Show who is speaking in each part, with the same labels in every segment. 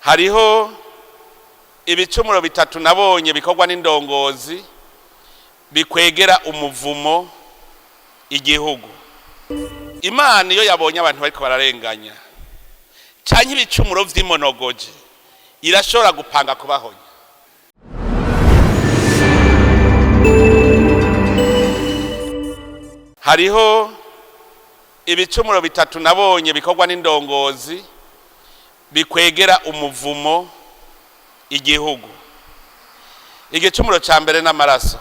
Speaker 1: Hariho ibicumuro bitatu nabonye bikorwa n'indongozi bikwegera umuvumo igihugu. Imana iyo yabonye abantu bariko bararenganya canke ibicumuro vy'imonogoje, irashobora gupanga kubahonya. Hariho ibicumuro bitatu nabonye bikorwa n'indongozi bikwegera umuvumo igihugu. Igicumuro cya mbere n'amaraso.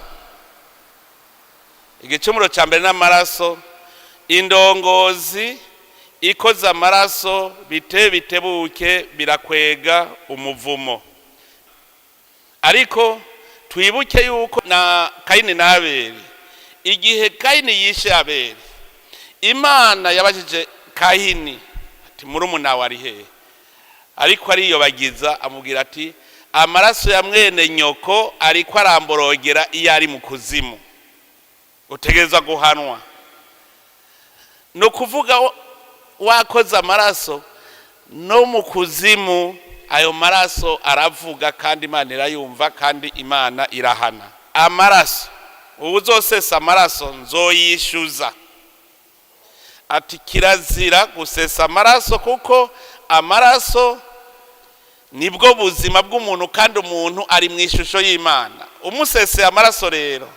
Speaker 1: Igicumuro cya mbere n'amaraso. Indongozi ikoze amaraso bite bitebuke birakwega umuvumo. Ariko twibuke yuko na Kayini na Abeli, igihe Kayini yishe Abeli, Imana yabajije Kayini ati: "Murumuna wawe ari hehe?" Ariko ariyobagiza, amubwira ati: "Amaraso ya mwene nyoko ariko aramborogera iyo ari mu kuzimu, utegerezwa guhanwa." Ni ukuvuga wakoze amaraso, no mu kuzimu ayo maraso aravuga, kandi Imana irayumva, kandi Imana irahana amaraso. "Ubu uzosesa amaraso nzoyishyuza." Ati: "Kirazira gusesa amaraso, kuko amaraso nibwo buzima bw'umuntu, kandi umuntu ari mu ishusho y'Imana. Umuseseye amaraso rero,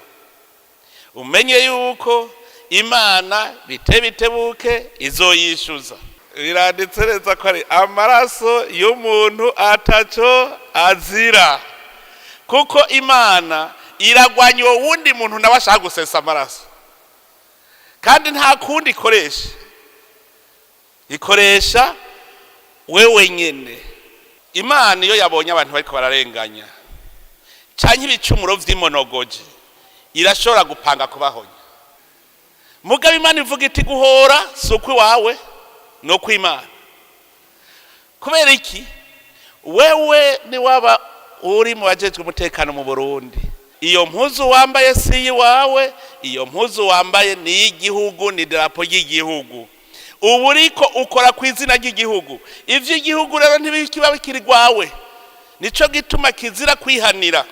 Speaker 1: umenye yuko Imana bite bitebuke izoyishyuza." Biranditse neza ko ari amaraso y'umuntu ataco azira, kuko Imana iragwanya uwo wundi muntu nawe ashaka gusesa amaraso, kandi nta kundi ikoresha, ikoresha wewe nyene. Imana iyo yabonye abantu bariko bararenganya canke ibicumuro vy'imonogoje, irashobora gupanga kubahonya. Mugabo Imana ivuga iti: "Guhora si ukw'iwawe, ni ukw'Imana." Kubera iki? Wewe niwaba uri mu bajejwe umutekano mu Burundi, iyo mpuzu wambaye si iyiwawe. Iyo mpuzu wambaye ni iy'igihugu, ni idarapo ry'igihugu. Ubu uriko ukora ku izina ry'igihugu. Ivy'igihugu rero ntibikiba bikiri rwawe. Nico gituma kizira kwihanira.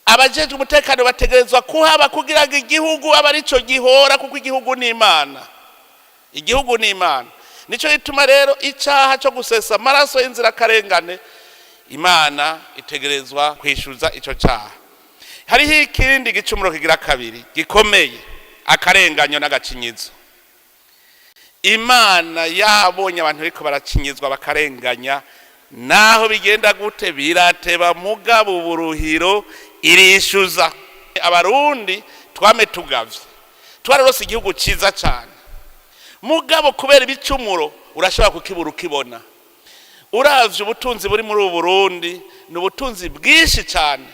Speaker 1: Abajejwe umutekano bategerezwa kuhaba kugira ngo igihugu abe arico gihora, kuko igihugu ni Imana, igihugu ni Imana. Nico gituma rero icaha co gusesa amaraso y'inzirakarengane, Imana itegerezwa kwishyuza ico caha. Hariho ikindi gicumuro kigira kabiri gikomeye: akarenganyo n'agacinyizo. Imana yabonye abantu bariko baracinyizwa, bakarenganya, naho bigenda gute birateba, mugabo uburuhiro irishyuza. Abarundi twame tugavye, twararose igihugu ciza cane, mugabo kubera ibicumuro urashobora kukibura ukibona. Uravye ubutunzi buri muri ubu Burundi, ni ubutunzi bwinshi cyane.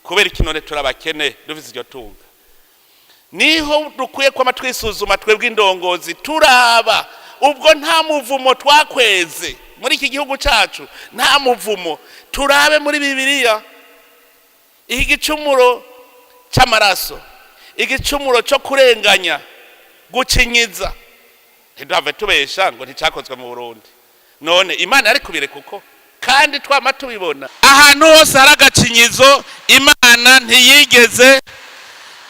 Speaker 1: Kubera iki none turabakene dufise iryo tunga? Niho dukwiye kwama twisuzuma twebwe indongozi, turaba ubwo nta muvumo twakweze muri iki gihugu cyacu, nta muvumo. Turabe muri Bibiliya iki gicumuro cy'amaraso, igicumuro cyo kurenganya, gucinyiza. Ntiduhave tubesha ngo nticyakozwe mu Burundi. None Imana yari kubireka uko kandi twama tubibona ahantu hose hari agacinyizo? Imana ntiyigeze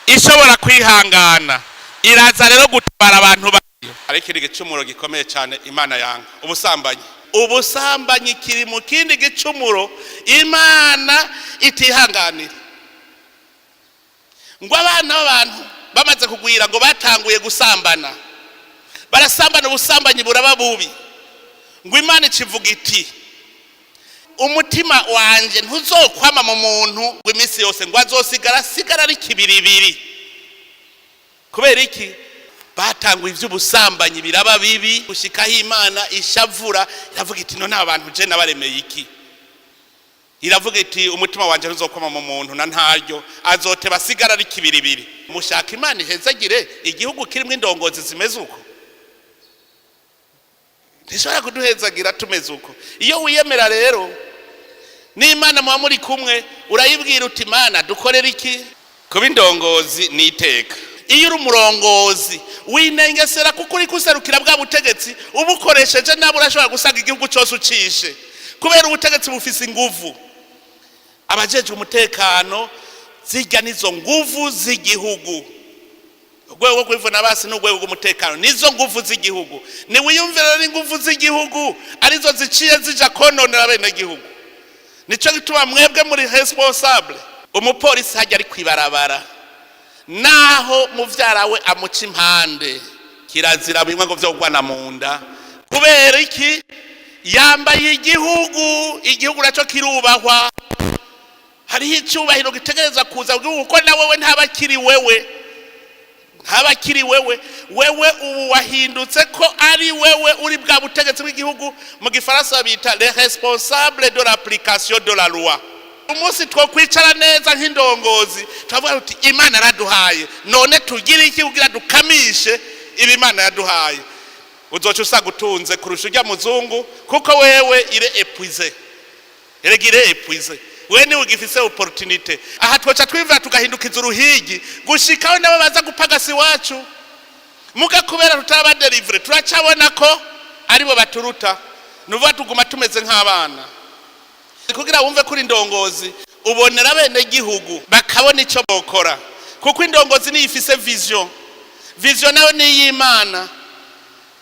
Speaker 1: ishobora kwihangana, iraza rero gutabara abantu bayo. Ariko ikindi gicumuro gikomeye cyane Imana yanga, ubusambanyi. Ubusambanyi kiri mu kindi gicumuro Imana itihanganira. Ngo abana b'abantu bamaze kugwira, ngo batanguye gusambana, barasambana, ubusambanyi buraba bubi. Ngo Imana ikivuga iti: "Umutima wanje ntuzokwama mu muntu ngo iminsi yose, ngo azosigara asigara ari kibiribiri." Kubera iki? Batanguye iby'ubusambanyi, biraba bibi, gushikaho Imana ishavura, iravuga iti: "None aba bantu je nabaremeye iki?" Iravuga iti: "Umutima wanje ntuzokwama mu muntu na ntaryo, azoteba asigara ari kibiribiri." Mushaka Imana ihezagire igihugu kirimo indongozi zimeze uko? Ntishobora kuduhezagira tumeze uko. Iyo wiyemera rero n'Imana muba muri kumwe, urayibwira uti: "Imana, dukorera iki?" Kuba indongozi ni iteka. Iyo uri umurongozi winengesera, kuko uri kuserukira bwa butegetsi, ubukoresheje nabi urashobora gusanga igihugu cyose ucishe. Kubera ubutegetsi bufise inguvu, abajejwe umutekano zirya nizo nguvu z'igihugu. Urwego rwo kwivuna basi n'urwego rw'umutekano nizo nguvu z'igihugu. Niwiyumvira rero inguvu z'igihugu arizo ziciye zija kononera bene gihugu. Nico gituma mwebwe muri responsable. Umupolisi hajya ari kwibarabara, naho muvyara we amuca impande, kirazira bimwe ngo vyo kugwana mu nda. Kubera iki? Yambaye igihugu, igihugu naco kirubahwa. Hariho icyubahiro gitegereza kuza kuko na wewe ntaba akiri wewe, ntaba akiri wewe. Wewe ubu wahindutse ko ari wewe uri bwa butegetsi bw'igihugu. Mu Gifaransa bita les responsables de l'application de la loi. Umunsi twokwicara neza nk'indongozi, turavuga tuti: "Imana yaraduhaye, none tugire iki kugira dukamishe ibi Imana yaduhaye?" Uzoca usanga utunze kurusha ujya muzungu, kuko wewe il est épuisé. Erega il est épuisé, we niwe ugifise opportunité. Aha twoca twimvira tugahindukiza uruhigi gushikaho nabo baza gupagasa iwacu. Muga kubera tutaraba délivrés, turacabona ko aribo baturuta. Nuvuga tuguma tumeze nk'abana. Kugira wumve kuri indongozi, ubonera bene gihugu bakabona icyo bokora, kuko indongozi niyo ifise vision. Vision nayo ni iy'Imana.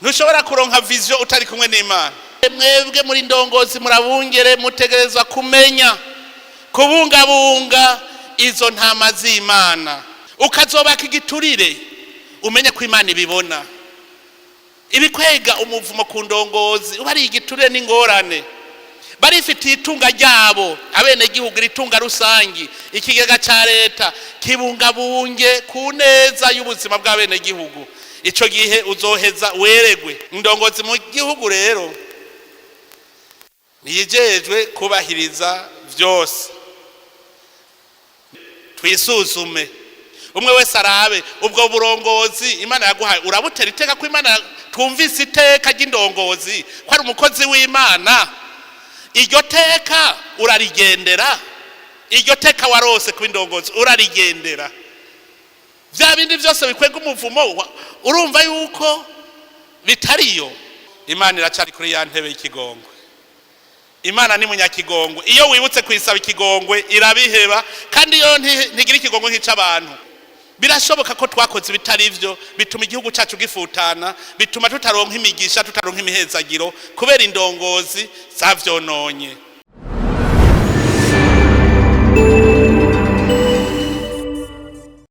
Speaker 1: Ntushobora kuronka vision utari kumwe n'Imana. Mwebwe muri ndongozi, murabungere, mutegerezwa kumenya kubungabunga izo ntama z'Imana. Ukazobaka igiturire, umenye ko Imana ibibona. Ibikwega umuvumo ku ndongozi uba ari igiturire n'ingorane. Barifitiye itunga ryabo abenegihugu, iri tunga rusangi, ikigega cya leta, kibungabunge ku neza y'ubuzima bw'abenegihugu. Icyo gihe uzoheza weregwe. Indongozi mu gihugu rero ntiyijejwe kubahiriza byose. Twisuzume, umwe wese arabe ubwo burongozi Imana yaguhaye urabutera iteka, ko Imana twumvise iteka ry'indongozi ko ari umukozi w'Imana. Iryo teka urarigendera? Iryo teka warose kuba indongozi urarigendera? Bya bindi byose bikwega umuvumo, urumva yuko bitariyo. Imana iracari kuri ya ntebe y'ikigongwe. Imana ni munyakigongwe. Iyo wibutse kuyisaba ikigongwe, irabiheba. Kandi iyo ntigira ikigongwe nk'ic'abantu. Birashoboka ko twakoze ibitari byo, bituma igihugu cyacu gifutana, bituma tutaronka imigisha, tutaronka imihezagiro, kubera indongozi zavyononye.